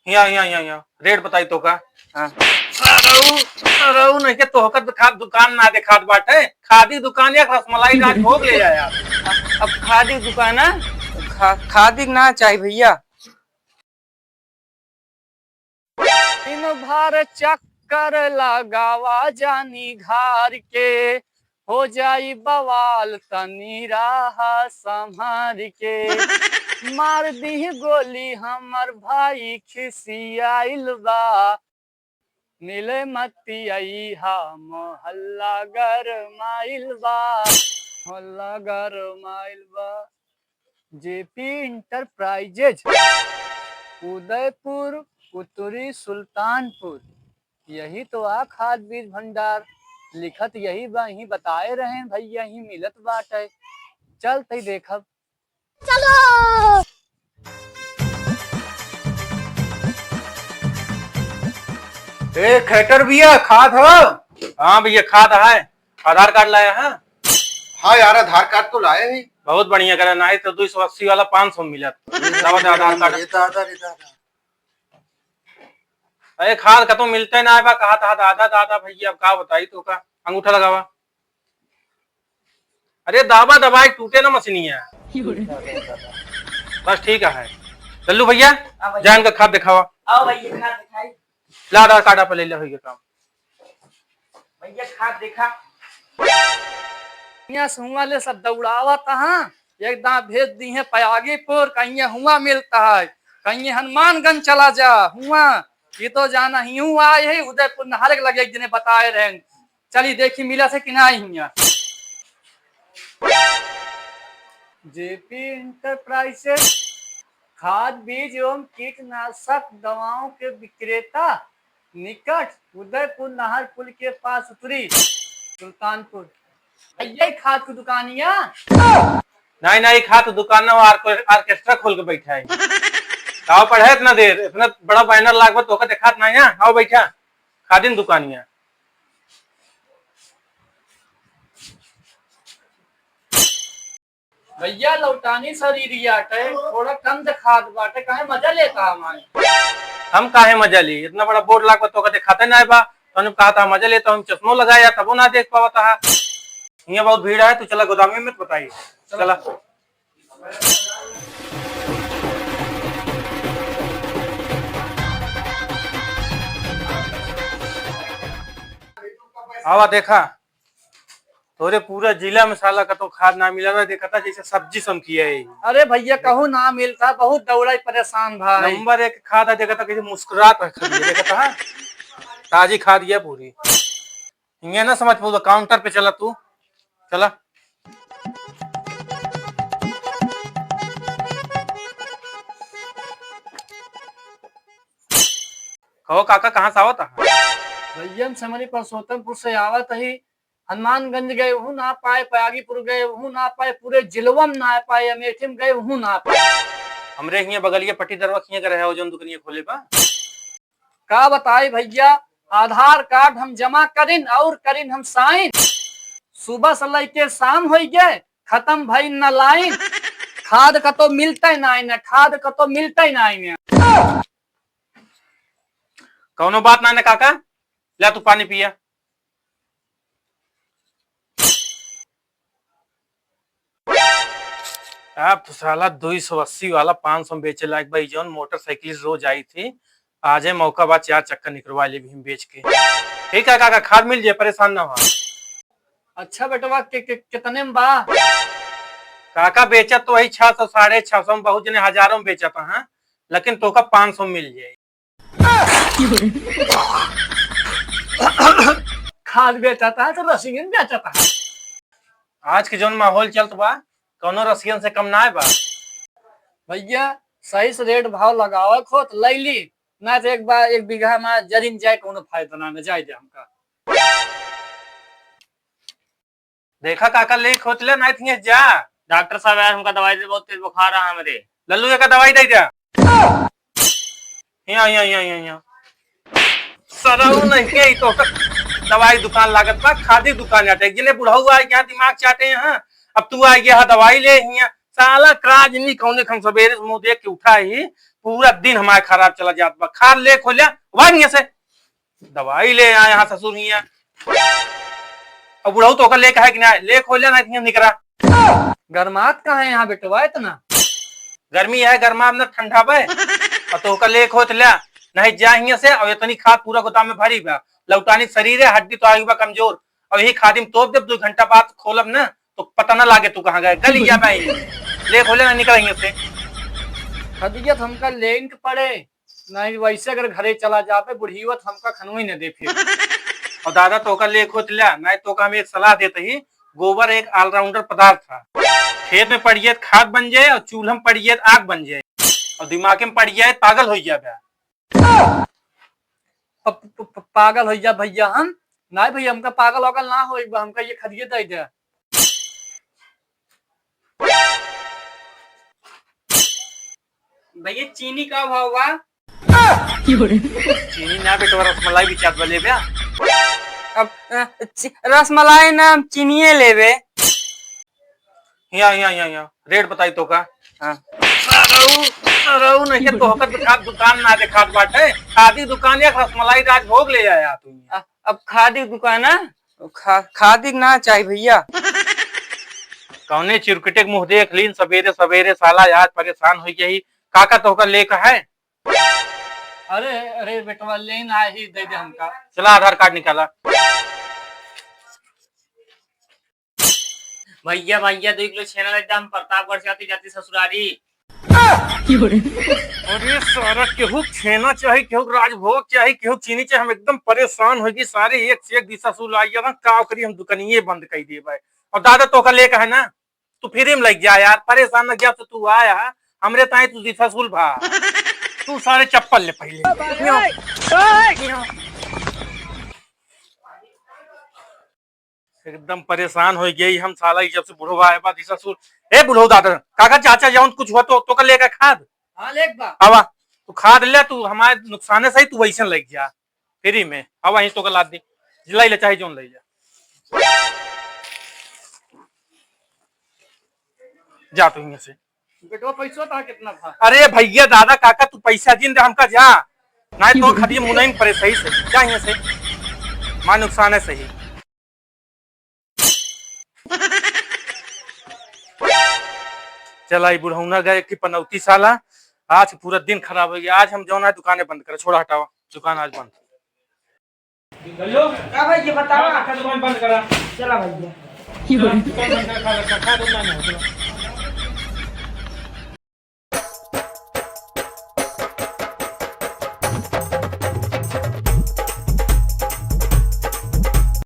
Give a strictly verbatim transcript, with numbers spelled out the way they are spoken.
हिया, हिया, हिया, हिया। रेट बताई तोका। हाँ। सरऊ, सरऊ नहीं के तोहका दुका-, दुकान ना देखात बाटे। खादी दुकान या रसमलाई राज भोग ले आया। अब खादी दुकान है? खा-, खादी ना चाही भइया। दिन भर चक्कर लगावा जानी घर के, हो जाई बवाल तनी राह संभार के। मार दी गोली हमर भाई खिसियाइल बा, मिले मती अइहा मोहल्ला गरमाइल बा, मोहल्ला गरमाइल बा। जेपी इंटरप्राइजेज, उदयपुर, उत्तरी सुल्तानपुर, यही तो आ खाद बीज भंडार। लिखत यही बा, यही बताए रहे भइया, यही मिलत बाटे। चल तई देखब। चलो। ए, खैटर भइया, खाद हो? हाँ भइया, खाद है। आधार कार्ड लाया है? हाँ यार, आधार कार्ड तो लाए ही। बहुत बढ़िया करे, नहीं तो दो सौ अस्सी वाला पाँच सौ मिलत। लावा दे आधार कार्ड। ये तो आधार, ये तो आधार। अरे खाद कतौ मिलते ना बा, कहा था दादा, दादा भइया, अब का बताई तोका, अंगूठा लगावा। अरे दाबा दबाई, टूटे ना मशीनिया। बस ठीक है। लल्लू भइया, हाँ भइया। जान का खाद दिखावा। आओ भइया, खाद दिखाई। ला आधार कार्ड आप ले ले, होइगा काम। भइया, खाद देखा। यहाँ से हुआँ ले सब दौड़ावत हाँ, एक दाँव भेज दिहे पयागीपुर, कहिए हुआँ मिलत है, कहिए हनुमानगंज चला जा, हुआँ। ये तो जाना ही हुआँ, यही उदयपुर नहर के लगे एक जने बताए रहे, चली देखी मिलत है कि नाहीं हियाँ। जेपी इंटरप्राइजेज, खाद बीज एवं कीटनाशक दवाओं के विक्रेता, निकट उदयपुर नहर पुल के पास उत्तरी सुल्तानपुर। यही खाद की दुकानिया। नहीं, नहीं, खाद की दुकान ना, वो आर्के-, ऑर्केस्ट्रा खोल के बैठा है। का पढ़े इतना देर, इतना बड़ा बैनर लागबा तोका देखात नहीं है। आओ बैठा, खादिन दुकानिया। भइया लौटानी शरीरिया के थोड़ा कम देखात बाटे, काहे मजा लेता हमारे? हम काहे मजा ली? इतना बड़ा बोर्ड लाग बा तोका देखाते ना बा, तो हम कहा था मजा लेता हूँ, चश्मो लगाया तबो ना देख पावत हा। हियाँ बहुत भीड़ है, तू चला गोदामे में बताई। चला। आवा देखा, तोरे पूरा जिला में साला कतौ खाद ना मिला रहा, देखता जैसे सब्जी समखिया है। अरे भइया, कहूँ ना मिलता, बहुत दौड़ाई परेशान भाई। नंबर एक खाद है, देखता कैसे मुस्कुरात है, खड़ी है, देखता है। ताजी खाद ये पूरी। ये ना समझ पाऊँ, काउंटर पे चला तू, चला। कहो काका, कहाँ से आवत है? भइया, हम समरी परसोत्तमपुर से आवत ही। हनुमानगंज गए, वहू ना पाए, पयागीपुर गए, वहू ना पाए, पूरे जिलवा में ना पाए, अमेठी में गए, वहू ना पाए। हमरे हियाँ बगलिया पट्टीदरवा हियाँ के रहे हो, जौन दुकनिया खोले बा। का बताई भइया, आधार कार्ड हम जमा करिन और करिन हम साइन, सुबह से लइके शाम होइ गए, खतम भइल ना लाइन। खाद कतौ मिलते नाई ना, खाद कतौ मिलते नाई ना। कौनो बात ना ना काका, ला तू पानी पिया। अब तो साला दो सौ अस्सी वाला पाँच सौ में बेचे लायक भाई, जौन मोटरसाइकिल से रोज आई थी, आज है मौका बा, चार चक्का निकलवा ले भी हम बेच के। ठीक है काका, खाद मिल जाए, परेशान ना हो। अच्छा बेटवा, के, के, कितने में बा? काका बेचत तो वही छह सौ, साढ़े छह सौ में, बहुत जने हजारों में बेचत हैं, लेकिन तोका पाँच सौ में मिल जाए। खाद बेचता है तो रसियन बेचता है। आज के जौन माहौल चलत बा, कौनो रसियन से कम ना बा। भइया, सही से रेट भाव लगावे को तो ले ली, ना तो एक बार एक बीघा में जरिन जाए, कौनो फायदा ना, ना जाए दे हमका। देखा काका, ले खोत ले, नहीं थिए जा। डॉक्टर साहब यार, हमका दवाई दे, बहुत तेज बुखार है हमरे। लल्लू, एका दवाई दे जा। हिया, हिया, हिया, हिया, हिया। सरऊ नहीं के, ई तो दवाई दुकान लागत बा, खादी दुकान जाते। जिन्हें बुढ़ऊ आए, क्या दिमाग चाटे हैं? अब तू आ गया है दवाई ले हिया। साला का जनी कौने खन सबेरे से मुँह देख के उठा ही, पूरा दिन हमार खराब चला जात बा। खा ले खोल्या, भाग हियाँ से। दवाई ले आए यहाँ ससुर हियाँ। अब बुढ़ऊ तोहका लेक है कि ना? लेक हो ले, ना हियाँ निकरा। गरमात का है यहाँ बेटवा इतना? गर्मी है, गरमात ना ठंडा बे। और तोहका लेक होत ल्या, नहीं जा हियाँ से। और इतनी खाद पूरा गोदाम में भरी बा, लौटानी शरीर है, हड्डी तो आयु बा कमजोर। और यही खादी में तोप देब, दो घंटा बाद खोलब ना तो पता ना लागे तू कहाँ गए, गली गया बा। लेक हो ले, ना निकरा हियाँ से। खदिया तो हमका लेन के पड़े। नहीं, वैसे अगर घरे चला जाबे, बुढ़िया तो हमका खनवई न दे फिर। और दादा, तोहका लेक होत ल्या, नहीं तोहका हम एक सलाह देत ही, गोबर एक ऑलराउंडर पदार्थ है। खेत में पड़िए तो खाद बन जाए और चूल्हा में पड़िए तो आग बन जाए और दिमाग में पड़िए तो पागल हो जाबे। प-, प-, प-, पागल हो जा भैया हम। नहीं भैया, हमका पागल होगल ना होई बा, हमका ये खदिया दे दे। भैया, चीनी का भाव बा? चीनी ना बेटवा, रसमलाई बिचात बा, लेबे? अब, अ, ची-, रसमलाई ना, हम चीनिये लेबे। हियाँ, हियाँ, हियाँ, हियाँ। रेट बताई तोहका। हाँ। अरऊ, अरऊ नहीं, तोहका दुकान, दुकान ना देखात बाटे। खादी दुकान या रसमलाई राजभोग ले आया तू। अ-, अब खादी दुकान है? खा-, खादी ना चाही भैया। कौने चिरकुटे के मुँह देख लीन सबेरे सबेरे, साला आज परेशान हो गया ही। काका तोहका लेक है? अरे, अरे बेटवा, लेन आए ही, दे दे हमका। चला, आधार कार्ड निकाला। भैया, भैया, दो किलो छेना ले दे, हम प्रतापगढ़ से आती जाती ससुरारी। अरे सारा, केहू छेना चाही, केहू राजभोग चाही, केहू चीनी चाही, हम एकदम परेशान हो गई। सारे एक से एक दिशा सुल आई, अब का करी, हम दुकानिये बंद कर दिए भाई। और दादा, तोहका लेक है ना, तू फ्री में लग जा यार, परेशान न गया तो तू आया, हमरे ताई तू दिशा सुल भा। तू सारे चप्पल ले पहले। एकदम परेशान हो गई हम साला, जब से बुढ़वा आए बा दिशा सुल। ए बुढ़ऊ दादा, काका चाचा जौन कुछ हुआ तो, तोहका लेक है खाद? हाँ, लेक बा। आवा, तू खाद ले, तू हमारे नुकसाने से ही तू वैसे लग जा। फ्री में। अब वहीं तोहका लाद दी। जिलाई ले चाहे जौन ले जा। जा तू हियाँ से। बेटवा, पैसा था कितना था? अरे भैया, दादा, काका, तू पैसा जिन दे हमका, जा। नहीं तो खदिया मुनई परे सही से। जा हियाँ से। माँ नुकसान है सही। चला, ई बुढ़ौना गए कि पनौती साला, आज पूरा दिन खराब हो गया। आज हम जौन है दुकाने बंद करे, छोड़ा, हटावा, दुकान आज बंद। हेलो, का भाई, ये बतावा। हाँ, दुकान बंद करा। चला भैया। चला, दुकान बंद करा, खा, खा, खा, दुकान बंद करा।